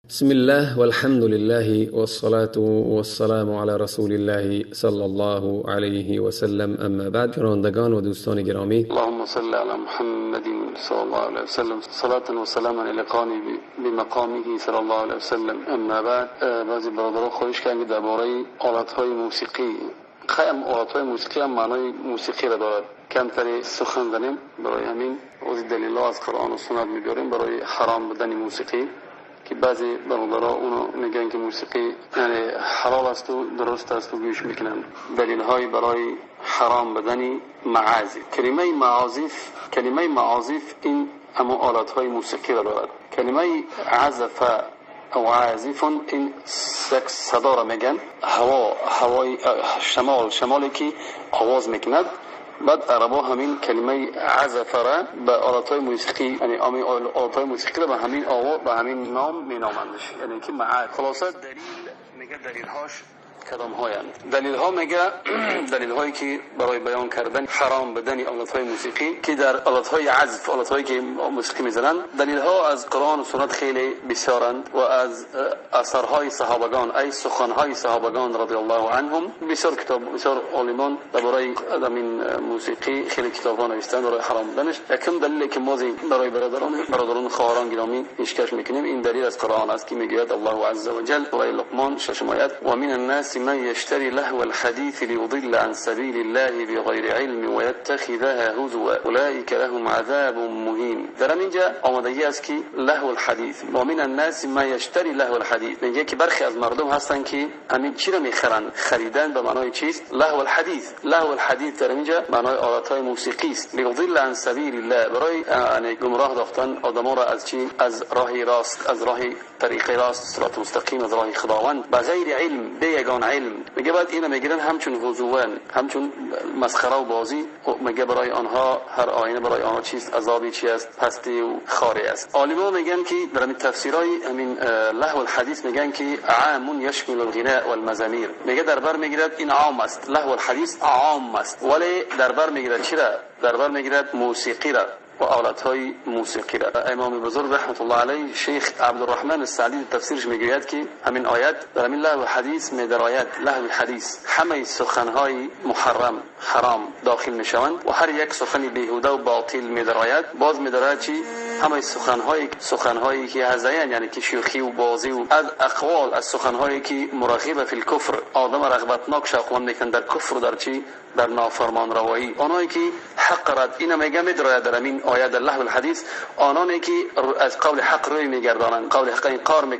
بسم الله والحمد لله والصلاة والسلام على رسول الله صلى الله عليه وسلم. اما بعد، شنوندگان و دوستان گرامی، اللهم صل على محمد صلى الله عليه وسلم صلاة و سلاما القانی بمقامه صلى الله عليه وسلم. اما بعد، بعضی برادران خواهش کردند درباره آلت‌های موسیقی، خیم آلت‌های موسیقی هم معنای موسیقی را دارد، کمتری سخن زنیم. برای همین از دلیل‌ها از قرآن و سنت می‌بریم برای حرام بودن موسیقی، که بعضی برادرها اونو میگن که موسیقی یعنی حلال است و درست است و گوش میکنن. دلیل های برای حرام بدن معازف، کلمه معازف، کلمه معازف این اما آلات های موسیقی را دارد. کلمه عزف او عازف این یک صدا را میگن، هوا، هوای شمال، شمالی که آواز میکند. بعد عربا همین کلمه عزف را به آلات‌های موسیقی، یعنی آلات‌های موسیقی را به همین آواز، به همین نام مینامندش، یعنی که معاد. خلاصه دلیل میگه، دلیل‌هاش کدام هایند؟ دلیل ها میگه دلیل هایی که برای بیان کردن حرام بدن آلات های موسیقی که در آلات های عزف، آلات هایی که موسیقی میزنند، دلیل ها از قرآن و سنت خیلی بسیارند و از اثرهای صحابگان، ای سخنهای صحابگان رضی الله عنهم، بسیار کتاب، بسیار عالمان درباره همین موسیقی خیلی کتاب ها نوشتند برای حرام بدنش. یکم دلیلی که ما برای برادران خواهران گرامی پیشکش میکنیم این دلیل از قرآن است که میگوید الله عز وجل سوره لقمان ششم آیت: و من الناس من يشتري لهو الحديث ليضل عن سبيل الله بغير علم ويتخذها هزوا اولئك لهم عذاب مهين. در اینجا آمدگی است که لهو الحدیث، و من الناس من يشتري لهو الحدیث، میگه که برخی از مردم هستند که همین چی رو میخرند. خریدن به معنای چیست؟ لهو الحدیث. لهو الحدیث در اینجا معنای آلات‌های موسیقی است. ليضل عن سبیل الله، برای یعنی گمراه داختن آدم‌ها را از چی؟ از راه راست، از راه طریق راست، صراط مستقیم، از راه خداوند، بغیر علم، بیگان علم. میگه بعد اینو میگیرن همچون هزوان، همچون مسخره و بازی. میگه برای آنها هر آینه برای آنها چیست؟ عذابی چی است؟ پستی و خاری است. عالما میگن که در همین تفسیرای همین لهو الحدیث میگن که عام یشمل الغناء والمزامیر، میگه در بر میگیرد این عام است، لهو الحدیث عام است، ولی در بر میگیرد چرا؟ در بر میگیرد موسیقی را و آلت‌های موسیقی را. امام بزرگ رحمت الله علیه شیخ عبدالرحمن السعدی تفسیرش میگوید که همین آیت در همین لهو حدیث میدرآید. لهو حدیث همه سخنهای محرم حرام داخل میشوند و هر یک سخن بیهوده و باطل میدرآید. باز میدرآید چی؟ همه سخنهایی که هذیان، یعنی که شوخی و بازی و از اقوال، از سخنهایی که مراغبه فی الکفر، آدم رغبتناک شوقمند میکنند در کفر و در چی؟ در نافرمان روایی. آنهایی که حق رد، اینا میگه میدرآید در همین آیت در لهو الحدیث، آنانی که از قول حق روی میگردانند، قول حق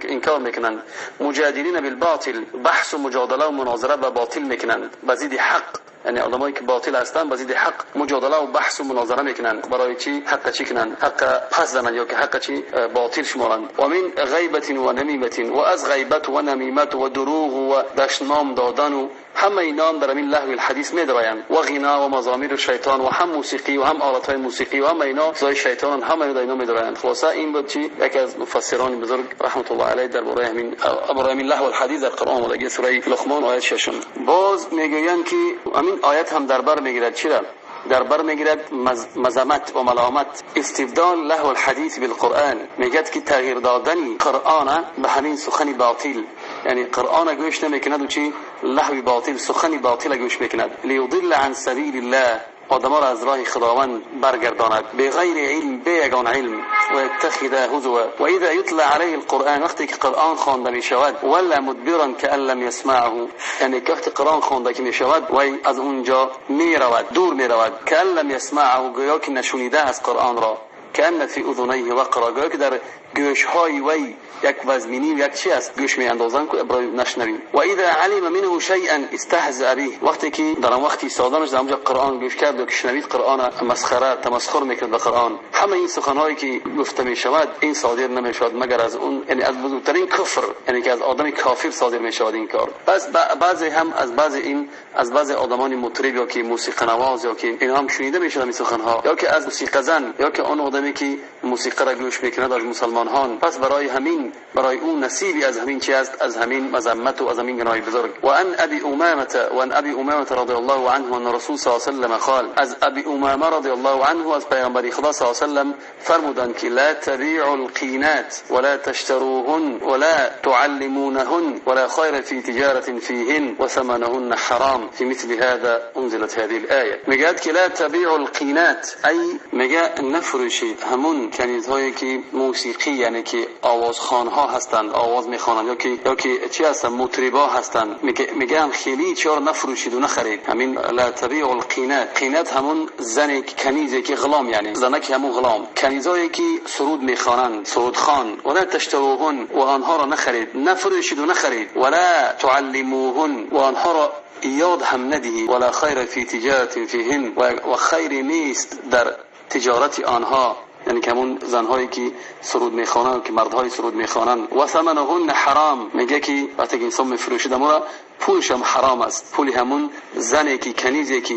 انکار میکنند، مجادلین بالباطل، بحث و مجادله و مناظره به باطل میکنند، به ضد حق، یعنی آدمایی که باطل هستند به ضد حق مجادله و بحث و مناظره میکنند. برای چی؟ حق چی کنند؟ حق پس زنند یا که حق چی باطل شمارند. و من غیبت و نمیمت، و از غیبت و نمیمت و دروغ و دشنام دادن و همه اینا در همین لهو الحدیث میدرایند، و غنا و مزامیر شیطان و هم موسیقی و هم آلت‌های موسیقی و همه اینا زای شیطان، همه اینا میدرایند. خلاصه این بود چی؟ یکی از مفسران بزرگ رحمت الله علیه درباره همین برای همین لهو الحدیث در قرآن آمده، سوره لقمان آیت ششم. باز میگویند که همین آیت هم در بر میگیرد چرا؟ در بر میگیرد مذمت و ملامت، استبدال لهو الحدیث بالقرآن. میگد که تغییر دادن قرآن به همین سخن باطل، یعنی قرآن گوش نمیکند و چی؟ لهو باطل، سخن باطل گوش میکند. لیضل عن سبیل الله، آدم را از راه خداوند برگرداند، به غیر علم، به یگان علم، و اتخذ هزوا. و اذا یتلى علیه القرآن، وقتی که قرآن خوانده می شود، ولا مدبرا کأن لم یسمعه، یعنی که وقتی قرآن خوانده که می شود وی از اونجا می رود، دور می رود، کأن لم یسمعه، گویا که نشنیده از قرآن را، کأن فی اذنیه وقرا، گویا که در گوش‌های وی یک وزمینی و یک چی است، گوش می‌اندازن که برای نشنویم. و اذا علم منه شیئا استهزأ به، وقتی که در آن وقتی سادنش در اونجا قرآن گوش کرد و که شنوید قرآن مسخره تمسخر میکرد به قرآن، همه این سخنهایی که گفته میشود این صادر نمیشود مگر از اون، یعنی از بزرگترین کفر، یعنی که از آدم کافر صادر میشود این کار. پس بعضی هم از بعضی این از بعضی آدمان مطرب یا که موسیقی نواز یا که اینا هم شنیده میشود این سخنها، یا که از موسیقی زن، یا که آن آدمی آدمی که موسیقی را گوش میکند از مسلمانان، پس برای همین برای او نصیبی از همین چی است؟ از همین مذمت و از همین گناه بزرگ. و ان ابی امامه و ان ابی امامه رضی الله عنه ان رسول صلی الله علیه و سلم قال، از ابی امامه رضی الله عنه از پیامبر خدا صلی الله علیه و سلم فرمودند که لا تبيعوا القینات ولا تشتروهن ولا تعلمونهن ولا خير في تجارة فيهن وثمنهن حرام. في مثل هذا انزلت هذه الآية. میگه که لا تبيعوا القینات، ای میگه نفروشید همون کنیزهایی که موسیقی، یعنی که آوازخوان‌ها هستند، آواز میخوانند، یا که چی هستند، مطربا هستند. میگه هم خیلی چیزا نفروشید و نخرید. همین لا تبيعوا القینات، قینات همون زن کنیزی که غلام، یعنی زنک همون غلام، کنیزهایی که سرود میخوانند، سرودخوان. ولا تشتروهن، و آنها را نخرید، نفروشید و نخرید. ولا تعلموهن، و آنها را یاد هم ندهید. ولا خیر فی تجارت فیهن، و خیر نیست در تجارت آنها، یعنی که همون زنهایی که سرود میخوانند، که مردهای سرود میخوانند. و ثمنهن حرام، میگه که وقتی که انسان میفروشد امورا پولش هم حرام است. پول همون زنی که کنیزی که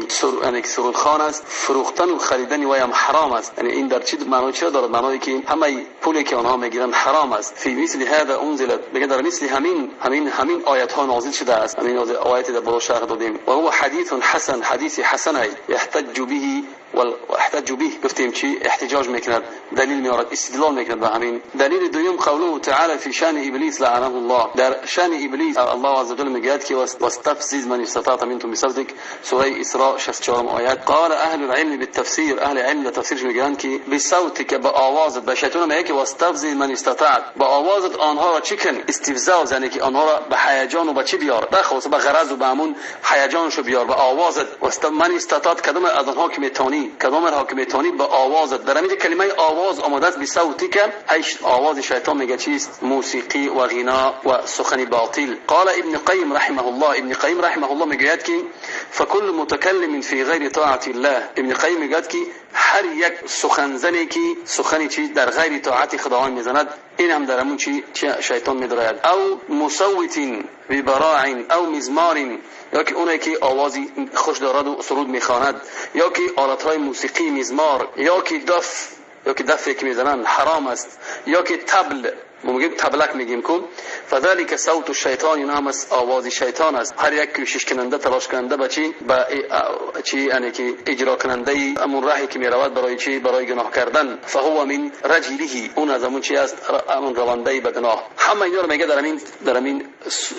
سرودخوان است، فروختن و خریدن وی هم حرام است. یعنی این در چی معنی چرا دارد؟ معنی که همه پولی که آنها میگیرند حرام است. فی مثل هذا انزلت، میگه در مثل همین آیت ها نازل شده است. همین آیت در بالا شرح دادیم. و هو حدیث حسن، حدیث حسن، یحتج به واحتج به، گفتیم چی؟ احتجاج میکند، دلیل میارد، استدلال میکند به همین دلیل. دوم قوله تعالی فی شان ابلیس لعنه الله، در شان ابلیس الله عز وجل میگه که واستفزز من استطعت منهم بصوتك، سوره اسراء 64 آیت. قال اهل العلم بالتفسیر، اهل علم تفسیرش میگن که بصوتك، با آوازت، به شیطان میگه که واستفزز من استطعت، با آوازت آنها را چی کن؟ استفزاز، یعنی که آنها را به هیجان و به چی بیار، به خلاص به غرض و به همون هیجانشو بیار، به آوازت. من استطعت، کدام از آنها که میتونی، کدام را که میتونی با آوازت. در همین کلمه آواز آمده است، بصوتك، ایش آواز شیطان میگه چیست؟ موسیقی و غنا و سخن باطل. قال ابن قیم رحمه الله، ابن قیم رحمه الله میگوید که فکل متکلم فی غیر طاعت الله، ابن قیم میگوید که هر یک سخنزنی که سخنی چی در غیر طاعت خداوند میزند، این هم در همون چی شیطان میدراید. او مصوت ببراع او مزمار، یا که اونایی که آوازی خوش دارد و سرود میخواند، یا که آلت‌های موسیقی مزمار، یا که دف، یا که دفی که میزنند حرام است، یا که طبل، ما میگیم تبلک میگیم کن. فذلك صوت الشیطان، این هم از آواز شیطان است. هر یک کوشش کننده، تلاش کننده به چی؟ به چی؟ یعنی که اجرا کننده امون راهی که میرود برای چی؟ برای گناه کردن. فهو من رجله، اون از امون چی است؟ امون رونده به گناه. همه اینا رو میگه در همین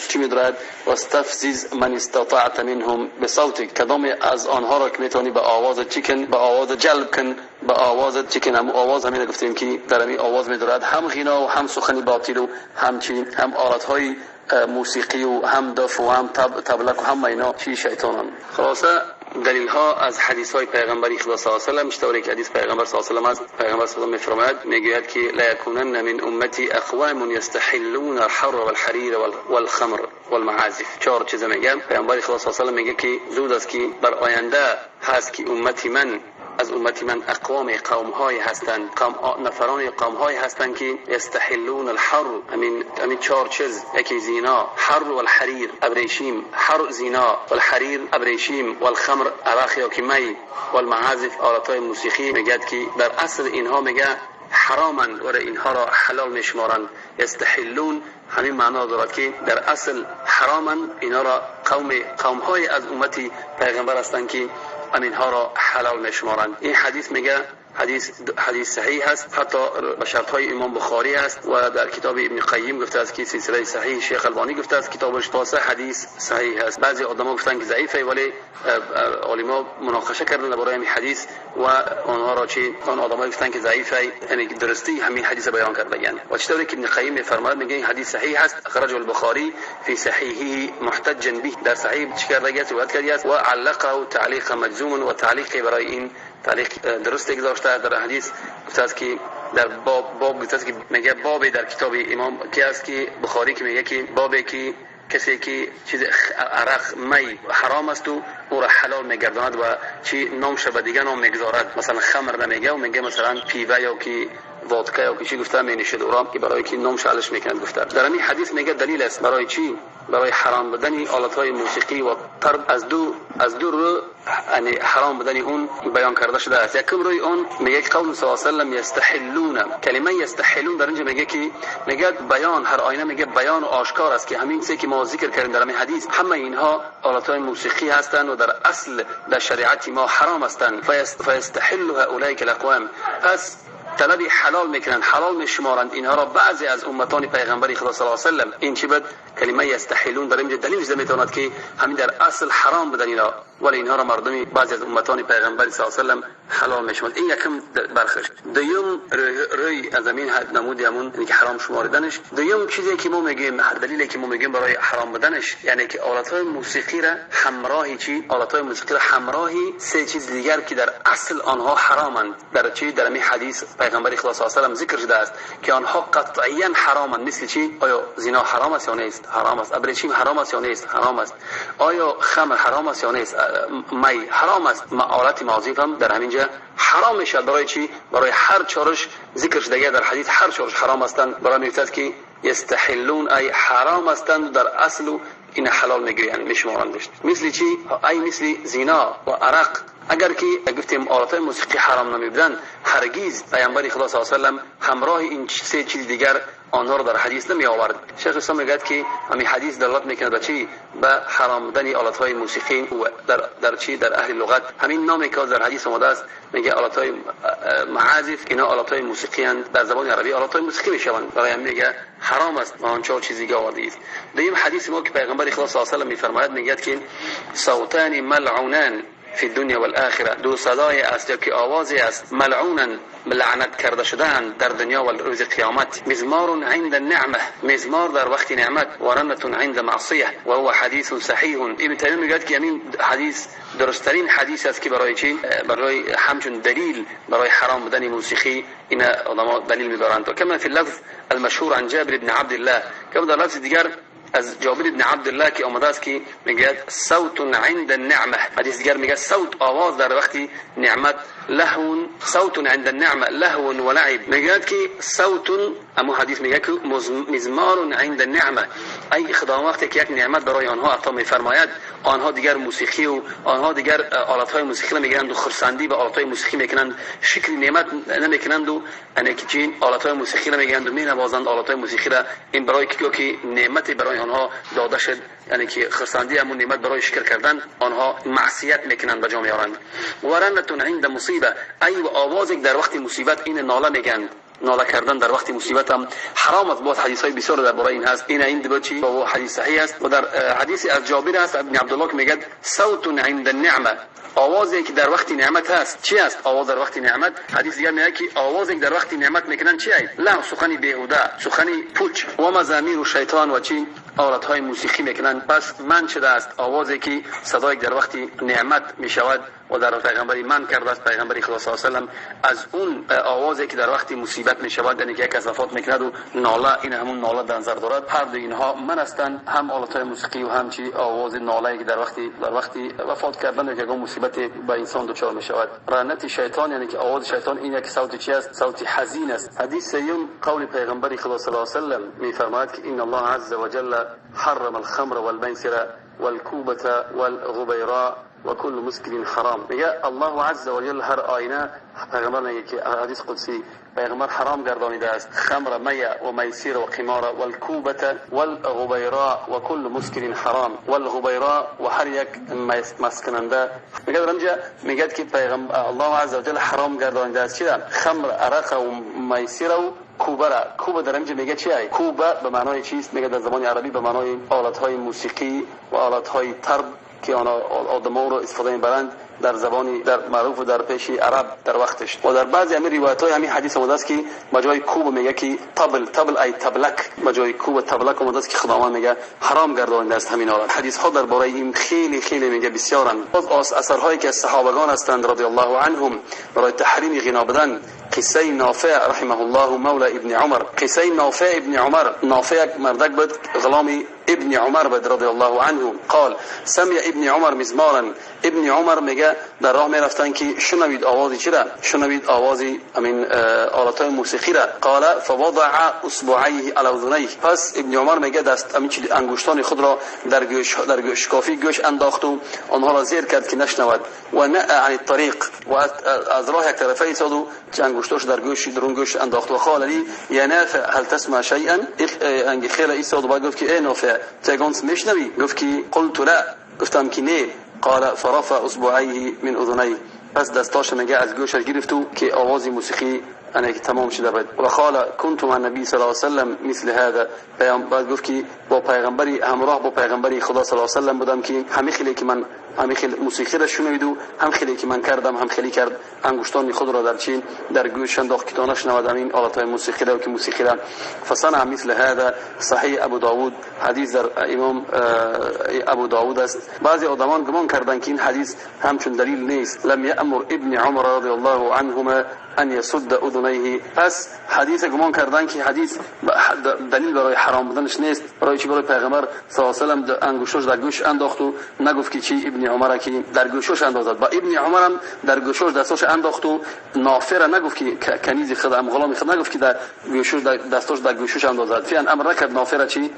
چی میدارد؟ واستفزز من استطعت منهم بصوتك، کدام از آنها را که میتونی به آواز چی کن؟ به آواز جلب کن، به آواز چی کن؟ هم آواز همین گفتیم که در همین آواز میدارد هم غنا و هم سخن باطل و هم چی، هم آلت‌های موسیقی و هم دف و هم تبلک و هم اینا چی شیطانن. خلاصه دلیل ها از حدیث های پیغمبری خدا صلی الله علیه و سلم، چطوری که حدیث پیغمبر صلی الله علیه و سلم است، پیغمبر صلی الله علیه و سلم میفرماید، میگوید که لا یکونن من امتی اقوام یستحلون الحر والحریر والخمر والمعازف. چهار چیز میگه پیغمبر خدا صلی الله علیه و سلم، میگه که زود است که بر آینده هست که امتی من، از امتی من اقوام، قوم های هستند، نفران قوم های هستند که یستحلون الحر، همین چهار چیز، یکی زینا، حر والحریر ابریشیم، حر زینا، والحریر ابریشیم، والخمر عرق یا که می، والمعازف آلت‌های موسیقی. میگه که در اصل اینها میگه حرامند و اینها را حلال میشمارند. یستحلون همین معنا دارد که در اصل حرامند، اینها را قوم های از امتی پیغمبر هستند که اینها را حلال میشمارند. این حدیث میگه حدیث صحیح است، حتی به شرط های امام بخاری است و در کتاب ابن قیم گفته است که سلسله صحیح شیخ البانی گفته است کتابش پاسه حدیث صحیح است. بعضی آدما گفتن که ضعیفه، ولی علما مناقشه کردن درباره این حدیث و آنها را چی آن آدما گفتن که ضعیفه، یعنی درستی همین حدیث بیان کردن. و چطوری که ابن قیم میفرماید، میگه این حدیث صحیح است، اخرجه البخاری فی صحیحه محتجا به، در صحیح چی کرده است، روایت کرده است و علقه تعلیق مجزوم و تعلیق برای این تعلیق درست گذاشته. در حدیث گفته است که در باب گفته است که میگه باب در کتاب امام که است که بخاری که میگه که بابی که کسی که چیز عرق می حرام است و او را حلال میگرداند و چی نامش به دیگه نام میگذارد، مثلا خمر نمیگه و میگه مثلا پیوه یا که водка یا که چی گفته می نوشید او را که برای که نام شالش میکند گفته. در همین حدیث میگه دلیل است برای چی؟ برای حرام بودن آلت‌های موسیقی و طرب از دو رو، یعنی حرام بودن اون بیان کرده شده است. یکم روی اون میگه که قول صلی الله علیه و سلم یستحلون، کلمه یستحلون در اینجا میگه که میگه بیان هر آینه، میگه بیان و آشکار است که همین چیزی که ما ذکر کردیم در همین حدیث، همه اینها آلت‌های موسیقی هستند و در اصل در شریعت ما حرام هستند. فیستحلها اولئک الاقوام، پس طلب حلال میکنند، حلال میشمارند اینها را بعضی از امتان پیغمبر خدا صلی الله علیه و سلم. این چی بود؟ کلمه یستحلون در اینجا دلیل میتواند که همین در اصل حرام بودن اینا، ولی اینها را مردمی بعضی از امتان پیغمبر صلی الله علیه و سلم حلال میشمارند. این یکم برخش. دوم روی از همین نمود همون که حرام شماردنش. دوم چیزی که ما میگیم، دلیلی که ما میگیم برای حرام بودنش، یعنی که آلت‌های موسیقی را همراهی چی؟ آلت‌های موسیقی را همراهی سه چیز دیگر که در اصل آنها حرامند، در چی؟ در همین حدیث پیغمبر خدا صلی الله علیه و سلم ذکر شده است که آنها قطعیا حرامند. مثل چی؟ آیا زنا حرام است یا نیست؟ حرام است. ابریشیم حرام است یا نیست؟ حرام است. آیا خمر حرام است یا نیست؟ می حرام است. آلت معازف هم در همینجا حرام میشه. برای چی؟ برای هر چارش ذکر شده در حدیث، هر چارش حرام هستند. برای میگه که یستحلون ای حرام هستند در اصل، این حلال میگیرن میشمارندش. مثل چی؟ ای مثل زنا و عرق. اگر که گفتیم آلات موسیقی حرام نمیبودن، هرگز پیامبر خدا صلی الله علیه و سلم همراه این سه چیز دیگر آنها را در حدیث نمی آورد. شیخ اسلام میگه که همین حدیث دلالت میکنه به چی؟ به حرام بودن آلات های موسیقی و در چی؟ در اهل لغت همین نامی که در حدیث آمده است، میگه آلات های معازف اینا آلات های موسیقی اند، در زبان عربی آلات های موسیقی میشوند. برای همین میگه حرام است و آن چهار چیزی که آورده است. دویم حدیث ما که پیغمبر خدا صلی الله علیه و سلم میفرماید، میگه که صوتان ملعونان فی الدنیا والآخرة، دو صدای است یا که آوازی است، ملعونا لعنت کرده شدهاند در دنیا و روز قیامت. مزمار عند النعمه، مزمار در وقت نعمت، و رنة عند معصیه، و هو حدیث صحیح. ابن تیمیه میگه که همین حدیث درستترین حدیث است که برای چی؟ برای همچون دلیل برای حرام بودن موسیقی این علما دلیل میبرند. و کما فی اللفظ المشهور عن جابر بن عبد الله، کما در لفظ دیگر از جابر بن عبدالله که آمده است که میگه صوت عند النعمه، حدیث دیگر میگه صوت آواز در وقتی نعمت لهو، صوت عند النعمه لهو و لعب. میگه که صوت، اما حدیث میگه که مزمار عند النعمه، ای خدا وقتی که یک نعمت برای آنها عطا میفرماید، آنها دیگر موسیقی و آنها دیگر آلت های موسیقی میگیرند و خرسندی به آلت های موسیقی میکنند، شکر نعمت نمیکنند و انکه آلت های موسیقی میگیرند و مینوازند آلت های موسیقی را. این برای که نعمت برای آنها داده شد، یعنی که خرسندی همون نعمت برای شکر کردن، آنها معصیت میکنند به جا میارند. و رنة عند مصیبه، ای و آواز در وقت مصیبت این ناله میگند، ناله کردن در وقت مصیبت هم حرام است. باز حدیث های بسیار درباره این هست. این دو چی و حدیث صحیح است. و در حدیث از جابر است ابن عبدالله که میگه صوت عند النعمه، آوازی که در وقت نعمت هست. چی است آواز در وقت نعمت؟ حدیث دیگر میگه که آوازی که در وقت نعمت میکنن چی است؟ لا سخنی بیهوده، سخنی پوچ و مزامیر و شیطان و چی آلت های موسیقی میکنن. پس منع شده است آوازی که صدای در وقت نعمت میشود و در پیغمبری منع کرده است پیغمبری خدا صلی الله علیه و سلم از اون آوازی که در وقت مصیبت میشود، یعنی که یک از وفات میکند و ناله، این همون ناله در نظر دارد. هر دو اینها منع هستند، هم آلت های موسیقی و هم چی آواز ناله که در وقت وفات کردن که مصیبت به انسان دچار میشود. رنت شیطان یعنی که آواز شیطان، این یک صوت چی است؟ صوت حزین است. حدیث سیوم قول پیغمبر خدا صلی الله علیه و سلم میفرماید که ان الله عز وجل حرم الخمر والميسر والكوبة والغبيراء وكل مسكر حرام. میگه الله عز وجل هر آینه، پیغمبر میگه که حدیث قدسی، پیغمبر حرام گردانیده است خمر، می و میسیر و قمار، والكوبة والغبيراء وكل مسكر حرام، والغبيراء و هر یک مسکننده. میگه در اینجا میگه که پیغمبر الله عز وجل حرام گردانیده است چی؟ خمر، عرق و میسیر و کوبه را. کوبه در اینجا میگه چیه؟ کوبه به معنای چیست؟ میگه در زبان عربی به معنای آلت های موسیقی و آلت های طرب که آنها آدما رو استفاده میبرند در زبانی در معروف و در پیش عرب در وقتش. و در بعضی همین روایت های همین حدیث آمده است که بجای کوب میگه که طبل، طبل ای طبلک، بجای کوب طبلک آمده است که خداوند میگه حرام گردانده است همین آلت. حدیث ها درباره این خیلی خیلی میگه بسیارند. باز اثرهایی که از صحابگان هستند رضی الله عنهم برای تحریم غنا بدن، قصه نافع رحمه الله مولا ابن عمر، قصه نافع ابن عمر. نافع یک مردک بود، غلام ابن ابن عمر رضی الله عنه قال سمع ابن عمر مزمارا. ابن عمر میگه در راه میرفتن که شنوید آوازی چرا؟ شنوید آوازی امین آلت‌های موسیقی را. قال فوضع اصبعيه على اذنيه. پس ابن عمر میگه دست امین انگشتان خود را در گوش کافی گوش انداخت و آنها را زیر کرد که نشنود. و نأى عن الطريق، و از راه یک طرفه ایستاد و انگشتاش در گوش درون گوش انداخت. و قال لي يا نافع هل تسمع شيئا؟ انگ خیلی ایستاد و بعد گفت که ای نافع تگانس میشنوی؟ گفت که قلت لا، گفتم که نه. قال فرفع اصبعيه من اذنيه. پس دستاش میگه از گوشش گرفت و که آواز موسیقی انا که تمام شده بود. و قال كنت مع النبي صلى الله عليه وسلم مثل هذا. بعد گفت که با پیغمبری همراه با پیغمبری خدا صلی الله علیه و سلم بودم که همه خیلی که من همه خیلی موسیقی را شنید و هم خیلی که من کردم هم خیلی کرد انگشتان خود را در چین در گوش انداخت که تا نشنود همین آلت‌های موسیقی را که موسیقی را. فصنع مثل هذا. صحیح ابو داود، حدیث در امام ابو داود است. بعضی آدمان گمان کردند که این حدیث همچون دلیل نیست. لم یأمر ابن عمر رضی الله عنهما ان یسد اذنیه. پس حدیث گمان کردن که حدیث دلیل برای حرام بودنش نیست. برای چی؟ برای پیغمبر صلی الله علیه و سلم انگشتاش در گوش انداخت و نگفت که چی ابن عمر که در گوشش اندازد. با ابن عمر هم در گوشش دستاش انداخت و نافع را نگفت که کنیز خود ام غلام خود نگفت که در گوشش دستاش در گوشش اندازد. فعلا امر نکرد نافع را چی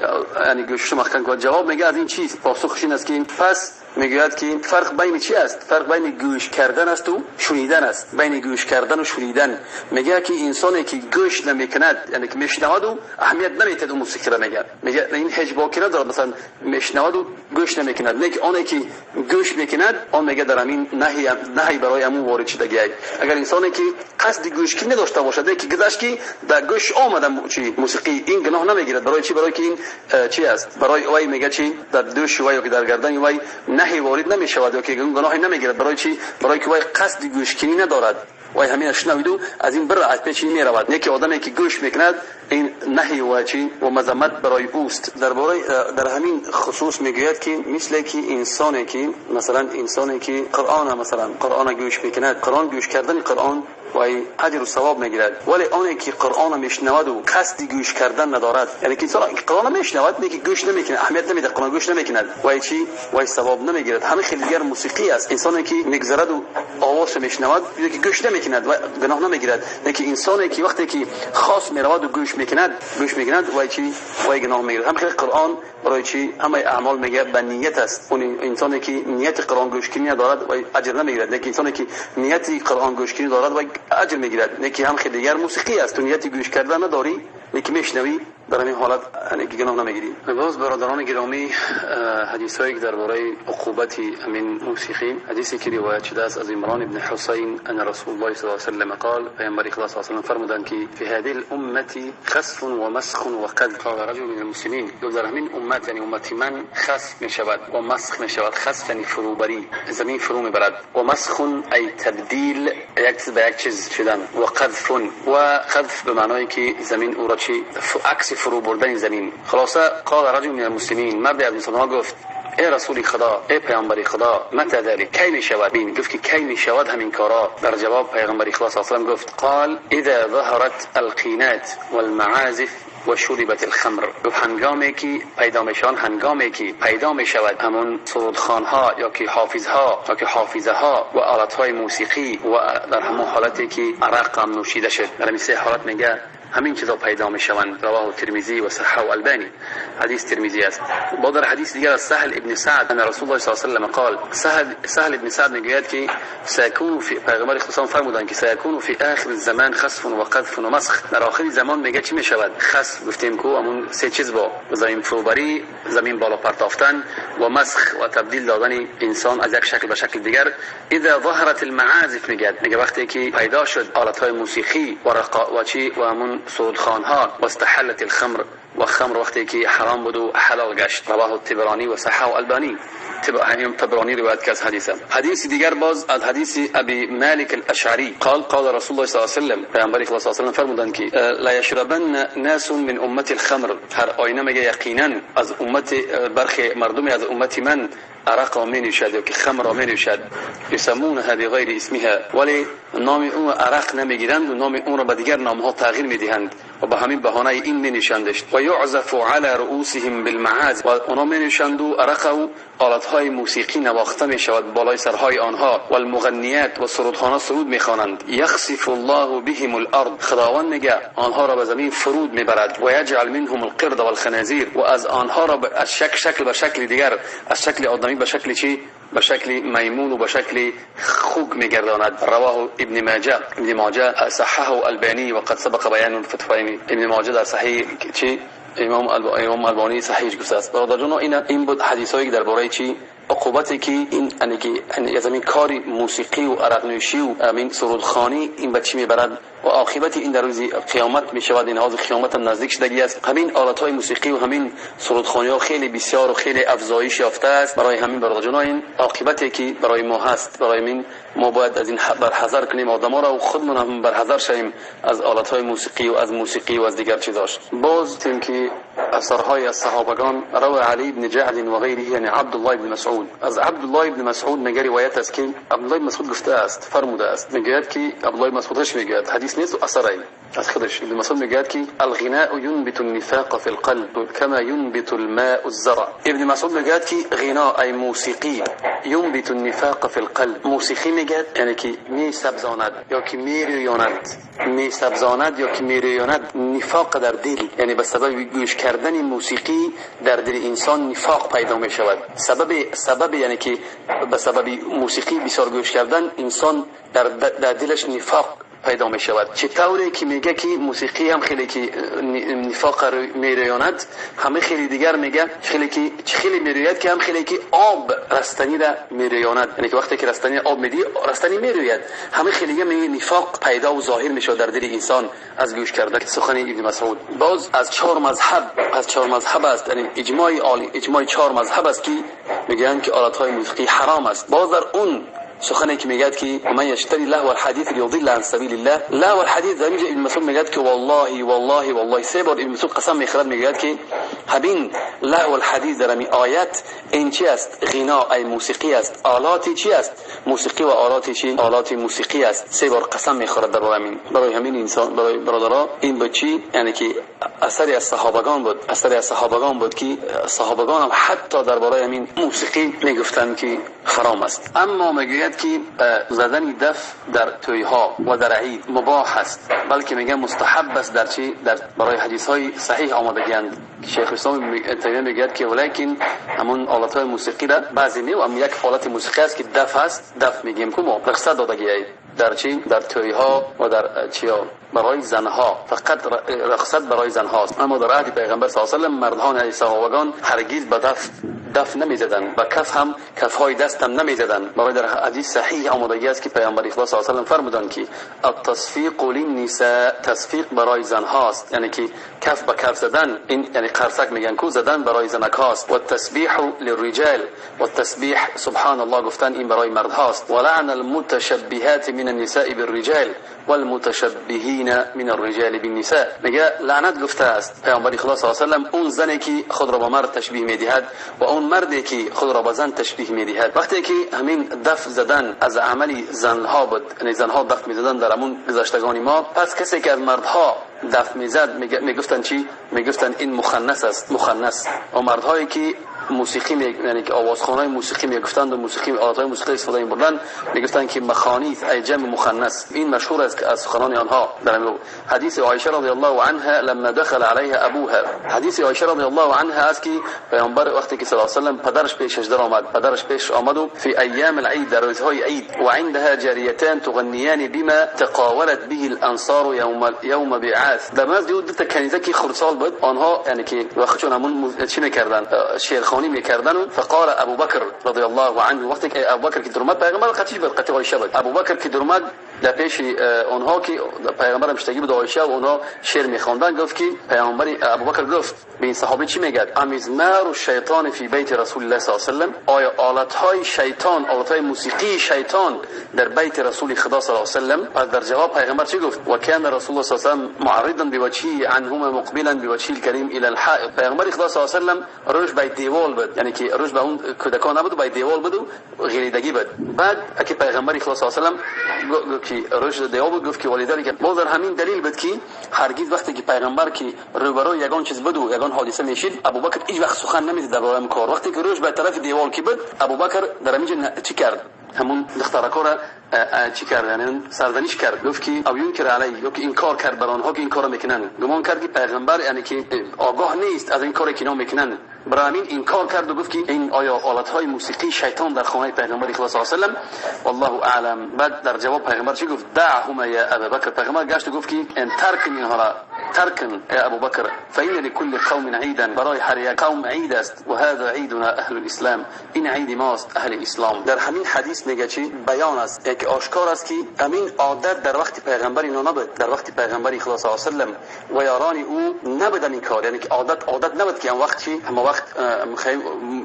یعنی گوشش مخکن کرد. جواب میگه از این چیست؟ پاسخش این است که پس میگوید که فرق بین چی است؟ فرق بین گوش کردن است و شنیدن است. بین گوش کردن و شنیدن. میگه که انسانی که گوش نمیکند یعنی که میشنود و اهمیت نمیده موسیقی را، میگه این هیچ باکی ندارد. مثلا میشنود و گوش نمیکند. نه که آنی که گوش میکند آن میگه در همین نهی برای امو وارد شدگی. اگر انسانی که قصد گوش کی نداشته باشد که گذشت که در گوش آمده چی موسیقی، این گناه نمیگیرد. برای چی؟ برای که این چی است؟ برای وای میگه چی در دوش وای یا که در گردن وای نهی وارد نمیشود یا که گناهی نمیگیرد. برای چی؟ برای که وای قصد گوشکنی ندارد. وای همین شنوید و از این بر از پیش میرود. نه که آدمی که گوش میکند این نهی و چی و مذمت برای اوست. درباره در همین خصوص میگوید که مثل که انسانی که مثلا انسانی که قرآن مثلا قرآن گوش میکند، قرآن گوش کردن قرآن وای اجر و ثواب میگیرد. ولی آنی که قرآن میشنود و قصد گوش کردن ندارد، یعنی که انسان قرآن میشنود نه که گوش نمیکند، اهمیت نمیده، قرآن گوش نمیکند، وای چی؟ وای ثواب نمیگیرد. همه خیلی دیگر موسیقی است. انسانی که میگذرد و آواز میشنود که گوش نمیکند و گناه نمیگیرد. نه که انسانی که وقتی که خاص میرود و گوش میکند وای چی؟ وای گناه میگیرد. هم خیلی قرآن برای چی؟ همه اعمال میگه به نیت است. اون انسانی که نیت قرآن گوش کنی ندارد وای اجر نمیگیرد. نه که انسانی که نیت قرآن گوش کنی دارد وای اجر میگیرد. نه که هم خیلی دیگر موسیقی است. تو نیت گوش کردن نداری، نه که میشنوی، در همین حالت یعنی که گناه نمیگیری. باز برادران گرامی، حدیث هایی که درباره عقوبت همین موسیقی، حدیثی که روایت شده است از عمران ابن حسین ان رسول الله صلی الله علیه و سلم قال، پیامبر خدا صلی الله علیه و سلم فرمودند که فی هذه الامه خسف و مسخ و قذف. قال رجل من المسلمین، در همین امت یعنی امت من خسف میشود و مسخ میشود. خسف یعنی فروبری، زمین فرو میبرد، و مسخ ای تبدیل یک چیز به یک چیز شدن، و قذف و قذف به معنای که زمین او را چی عکس فرو بردن زمین. خلاصه قال رجل من المسلمین، مرد از مسلمان گفت ای رسول خدا، ای پیامبر خدا، متى ذلك، کی میشود؟ بین گفت که کی میشود همین کارا؟ در جواب پیغمبر خدا صلی الله علیه و سلم گفت قال اذا ظهرت القینات والمعازف و شربت الخمر. گفت هنگامی که پیدا میشان، هنگامی که پیدا میشود همون سرودخوان‌ها یا که حافظها یا که حافظه ها و آلت‌های موسیقی و در همون حالتی که عرق هم نوشیده شد، در همین سه حالت میگه همین چیزا پیدا میشوند. رواه ترمذی و صححه البانی. حدیث ترمذی است. با در حدیث دیگر از سهل ابن سعد ان رسول الله صلی الله علیه و سلم قال، سهل ابن سعد میگوید که سیکون فی، پیغمبر خدا فرمودند که سیکون فی آخر الزمان خسف و قذف و مسخ. در آخر زمان میگه چی میشود؟ خسف گفتیم کو همون سه چیز با زمین فروبری، زمین بالا پرتافتن و مسخ و تبدیل دادن انسان از یک شکل به شکل دیگر. اذا ظهرت المعازف، میگه وقتی که پیدا شد آلت‌های موسیقی و رقا و چی و همون سرودخوان‌ها، و استحلت الخمر و خمر وقتی که حرام بود و حلال گشت. رواه الطبرانی و صححه البانی. طبرانی روایت کرد حدیثا. حدیث دیگر باز از حدیث ابی مالک الاشعری قال قال رسول الله صلی الله علیه و سلم، پیامبر خدا صلی الله علیه و سلم فرمودند که لا یشربن ناس من امتی الخمر. هر آینه میگه یقینا از امت برخی مردمی از امت من عرق را می نوشد یا که خمر را می نوشد، یسمونها بغیر اسمها، ولی نام اون عرق نمیگیرند و نام اون را به دیگر نامها تغییر میدهند. و به همین بهانه این می نشندش. و یعزف علی رؤوسهم بالمعازف، و اونا می نشند و عرق و آلت‌های موسیقی نواخته می شود بالای سرهای آنها. و المغنیات، و سرودخانه سرود می خوانند. یخسف الله بهم الارض، خداوند میگه آنها را به زمین فرود میبرد. و یجعل منهم القرد والخنازیر، و از آنها را از شکل به شکل دیگر، از شکل آدمی به شکل چی؟ به شکل میمون و به شکل خوک میگرداند. رواه ابن ماجه، ابن ماجه صححه البانی و قد سبق بیان الفتوین. ابن ماجه در صحیح چی؟ امام البانی صحیح گفته است. برادر جان، این بود حدیثایی که درباره چی؟ عقوبتی که این یعنی که از این کاری موسیقی و عرق نوشی و امین سرودخوانی این به چی میبرد و عاقبت این در روز قیامت میشود. این حاضر قیامت هم نزدیک شدگی است. همین آلت‌های موسیقی و همین سرودخوانی ها خیلی بسیار و خیلی افزایش یافته است. برای همین برادر جان، این عاقبتی که برای ما هست، برای این ما باید از این برحذر کنیم آدم‌ها را و خودمون هم برحذر شویم از آلت‌های موسیقی و از موسیقی و از دیگر چیزاش. باز تیم که اثرهای از صحابگان روى علی بن جعد و غیره، یعنی عبدالله بن مسعود. از عبدالله بن مسعود میگه روایت است که عبدالله بن مسعود گفته است، فرموده است، میگوید که عبدالله بن مسعود میگوید، حدیث نیست و اثر از خودش. ابن مسعود میگوید که الغناء ينبت النفاق في القلب كما ينبت الماء الزرع. ابن مسعود میگوید که غنا ای موسیقی ينبت النفاق في القلب، موسیقی میگه یعنی که میسبزاند یا که میرویاند، میسبزاند یا که میرویاند نفاق در دل، یعنی به سبب گوش کردن موسیقی در دل انسان نفاق پیدا میشود. سبب یعنی که به سبب موسیقی بسیار گوش کردن انسان در دلش نفاق پیدا می شود. چه طوری که میگه که موسیقی هم خیلی که نفاق میرویاند، همه خیلی دیگر میگه خیلی که خیلی میروید که هم خیلی که آب رستنی را میرویاند، یعنی که وقتی که رستنی آب میدی رستنی میروید، همه خیلی دیگه میگه نفاق پیدا و ظاهر میشود در دل انسان از گوش کردن سخن ابن مسعود. باز از چهار مذهب است، یعنی اجماع عالی، اجماع چهار مذهب است که میگن که آلت‌های موسیقی حرام است. باز در اون سخنی که میگه که من یشتری لهو الحدیث لیضل عن سبیل الله، لهو الحدیث در اینجا ابن مسعود میگه که والله والله والله، سه بار ابن مسعود قسم میخورد میگه که همین لهو الحدیث در این آیت این چی است؟ غنا ای موسیقی است. آلات چی است؟ موسیقی و آلات چی؟ آلات موسیقی است. سه بار قسم میخورد در همین. برای همین انسان، برای برادرها این بود چی؟ یعنی که اثری از صحابگان بود، اثری از صحابگان بود که صحابگان هم حتی درباره همین موسیقی میگفتند که حرام است. اما میگوید که زدن دف در تویها و در عید مباح است، بلکه میگه مستحب است. در چی؟ در برای حدیث های صحیح آمدگی‌اند. شیخ اسلام تیمیه میگوید که ولیکن همون آلت های موسیقی را بعضی نه، هم یک آلت موسیقی است که دف است، دف میگیم که ما رخصت دادگی در چی؟ در تویها و در چیا برای زنها، فقط رخصت برای زنها است. اما در عهد پیغمبر صلی الله علیه و سلم مردان یعنی صحابگان هرگز به دف نمیزدن، با کف هم کفهای دست هم نمیزدن. برای در حدیث صحیح آمدگی است که پیامبر خدا صلی الله علیه و سلم فرمودند که التصفیق للنساء، تصفیق برای زنهاست، یعنی که کف به کف زدن، این یعنی قرصک میگن کو زدن برای زنک هاست. و التسبیح للرجال، و التسبیح سبحان الله گفتن این برای مردهاست. و لعن المتشبهات من النساء بالرجال والمتشبهین من الرجال بالنساء. میگه لعنت گفته است پیامبر خدا صلی الله علیه و سلم اون زنی که خود را با مرد تشبیه میدهد و اون مردی که خود را با زن تشبیه میدهد. وقتی که همین دف زدن از عمل زنها بود، یعنی زنها دف میزدن در همون گذشتگان ما، پس کسی که از مردها دف میزد میگفتن چی؟ میگفتن این مخنث است، مخنث. و مردهایی که موسیقی یعنی که آوازخوانای موسیقی میگفتند و موسیقی آلات‌های موسیقی استفاده می‌بردند، میگفتند که مخانیث ای جمع مخنث. این مشهور است از سخنان آنها. در حدیث عایشه رضی الله عنها لما دخل علیها ابوها، حدیث عایشه رضی الله عنها است که پیامبر وقتی که صلی الله علیه و سلم پدرش پیشش در آمد، پدرش پیش آمد و فی ایام العید، در روزهای عید، و عندها جاریتان تغنیان بما تقاولت به الانصار یوم بعاث. در نزد او دو تا کنیزه که خردسال بود، آنها یعنی که وقتی همون چی می‌کردن؟ شعرخوانی می‌کردن. فقال ابوبکر رضی الله عنه، وقتی که ابوبکر که درآمد پیغمبر قطعی بود، قطعی عایشه بود. ابوبکر که درآمد در پیش آنها که پیغمبر مشتگی بود عایشه و آنها شعر می‌خواندن، گفت که پیامبر ابوبکر گفت به این صحابه چی میگه؟ امزمار الشیطان فی بیت رسول الله صلی الله علیه و سلم، آیا آلت‌های شیطان، آلت‌های موسیقی شیطان در بیت رسول خدا صلی الله علیه و سلم؟ پس در جواب پیغمبر چی گفت؟ و کان رسول الله صلی الله علیه و سلم معرضا بوجهه عنهما مقبلا بوجهه الكريم الى الحائط. پیغمبر خدا صلی الله علیه و سلم روش به دیوال بود، یعنی که روش به اون کودکان نبود، به دیوال بود و غیریدگی بود. بعد اگه پیغمبر خدا صلی الله علیه و سلم که روش دیوال بود گفت که ولیذلک، باز در همین دلیل بود که هرگز وقتی که پیغمبر که روبروی یگان چیز بود و یگان حادثه میشید، ابوبکر هیچ وقت سخن نمیزد درباره کار. وقتی که روش به طرف دیوال کی بود، ابوبکر در همینجا چی کرد؟ همون دخترکا را چی کرد؟ یعنی سرزنش کرد، گفت که او ینکر علی، گفت که انکار کرد بر آنها که این کارو میکنن. گمان کرد که پیغمبر یعنی که آگاه نیست از این کاری که اینا میکنن، برای همین انکار کرد و گفت که این آیا آلت‌های موسیقی شیطان در خانه پیغمبر خدا صلی الله علیه و سلم، والله اعلم. بعد در جواب پیغمبر چی گفت؟ دعهما یا ابوبکر. پیغمبر گشت و گفت که ان ترکن اینها را، ترکن یا ابوبکر، فإن لكل قوم عیدا، برای هر یک قوم عید است، و هذا عیدنا اهل الاسلام، این عید ماست اهل اسلام. در همین حدیث میگه چی بیان است، یک آشکار است که همین عادت در وقت پیغمبر اینا نبود، در وقت پیغمبر خدا صلی الله علیه و سلم و یاران او نبود این کار، یعنی که عادت نبود که وقت چی هم وقت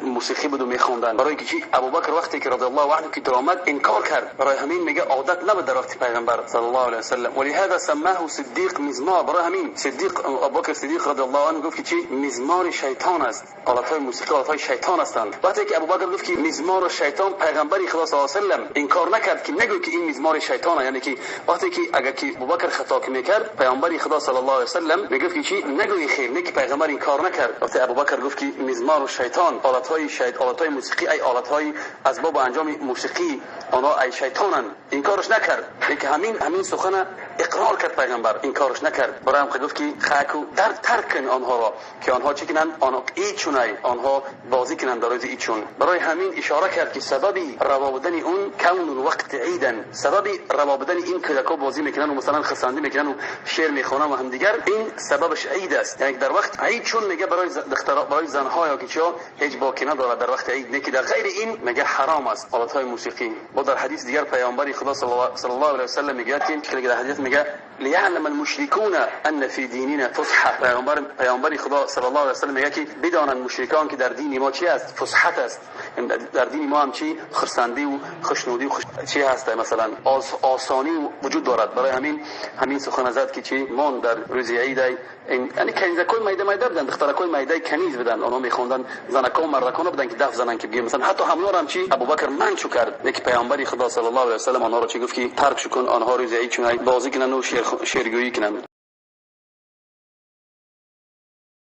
موسیقی بود و میخوندن. برای که چی ابوبکر وقتی که رضی الله عنه که درآمد انکار کرد، برای همین میگه عادت نبود در وقت پیغمبر صلی الله علیه و سلم. ولهذا سماه صدیق مزمار. برای همین صدیق ابوبکر صدیق رضی الله عنه گفت که چی مزمار شیطان است، آلت‌های موسیقی آلت‌های شیطان هستند. وقتی که ابوبکر گفت که مزمار شیطان، پیغمبر خدا صلی الله علیه و سلم انکار نکرد که نگو که این مزمار شیطانه، یعنی که وقتی که اگر که ابوبکر خطا میکرد پیامبر خدا صلی الله علیه و سلم میگفت که چی نگوی خیر، نه که پیغمبر انکار نکرد. وقتی ابوبکر گفت که مزمار شیطان، آلت‌های شیطان، آلت‌های موسیقی، ای آلت‌های اسباب انجام موسیقی، آنها ای شیطانن، انکارش نکرد. که همین سخن اقرار کرد پیغمبر، انکارش نکرد. برای هم گفت که خاکو در ترکن آنها را که آنها چی کنند، آنها ایچونای آنها بازی کنند در روز ایچون. برای همین اشاره کرد که سبب روا بودن اون کون الوقت عیدن، سبب روا بودن این کودکا بازی میکنن و مثلا خرسندی میکنن و شعر میخوانن و هم دیگر، این سببش عید است. یعنی در وقت عید چون میگه برای دخترها، برای زنها یا که چا هیچ باکی نداره در وقت عید، نه که در غیر این میگه حرام است آلت‌های موسیقی. با در حدیث دیگر پیامبر خدا صلی الله علیه و سلم میگه که در حدیث میگه لیعلم المشركون ان في دیننا فسحه. پیامبر خدا صلی الله علیه و سلم میگه که بدانند مشرکان که در دین ما چی است؟ فسحت است. در دین ما هم چی؟ خرسندی و خوشنودی و چی هست، مثلا آسانی وجود دارد. برای همین سخن زد که چی مان در روز عید یعنی کنیزکای میده میده بودن، دخترکای میده کنیز بودن، آنها میخوندن، زنکا و مردکان بودن که دف زنن که بگیم مثلا حتی همونا هم چی ابوبکر منع کرد. یک پیامبر خدا صلی الله علیه و سلم آنها را چی گفت که ترک کن آنها روز عید چون بازی کنن و شعرگویی کنن.